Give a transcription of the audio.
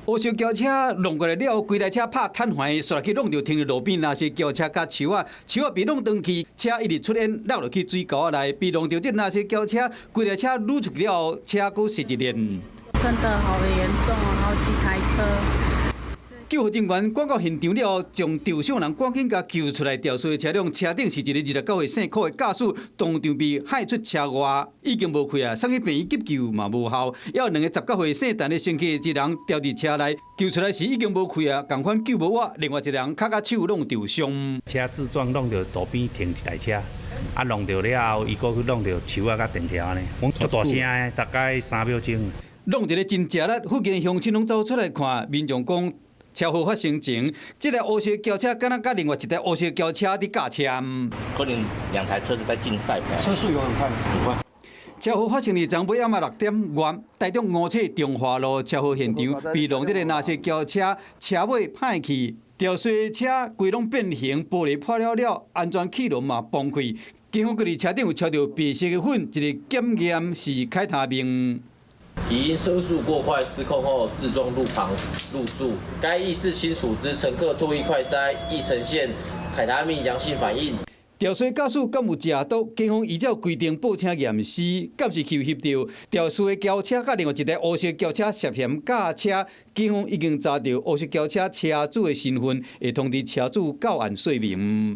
烏色轎車弄過來了後，規台車拍癱瘓，煞去挵著停佇路邊，若是轎車佮樹仔，樹仔被挵斷去，車一直出煙，落落去水溝仔內，被挵著這若是轎車，規台車擼出去了後，車閣蝕一輪。真的好嚴重哦，好幾台車。救護人員趕到現場了後，將受傷人趕緊共救出來。肇事的車輛車頂是一个29歲姓柯的駕駛，當場被害出車外，已經無氣啊，送去病院急救嘛無效。猶有兩个19歲姓陳的乘客，一人牢佇車內，救出來時已經無氣啊，仝款救無活。另外一人跤佮手攏受傷。車自撞挵著路邊停一台車，啊挵著了後，伊閣去挵著樹仔佮電條按呢，足大聲的，大概3秒鐘。挵一个真食力，附近鄉親攏走出來看，民眾講，車禍發生前，這台烏色轎車敢若佮另外一台烏色轎車佇軋車。可能兩台車子在競賽。車速有很快，很快。車禍發生佇昨晡暗仔6點外，台中梧棲中華路車禍現場，被挵這个藍色轎車車尾歹去，肇事車規攏變形，玻璃破了了，安全氣囊嘛崩開。警方佫佇車頂有抄著白色的粉，一个檢驗是凱他命。疑因車速過快失控後自撞路旁路樹，該意識清楚之乘客唾液快篩亦呈現凱他命陽性反應。肇事駕駛敢有食毒？警方依照規定報請驗屍，監視器翕著肇事的轎車佮另外一台烏色轎車涉嫌軋車，警方已經查著烏色轎車車主的身份，會通知車主到案說明。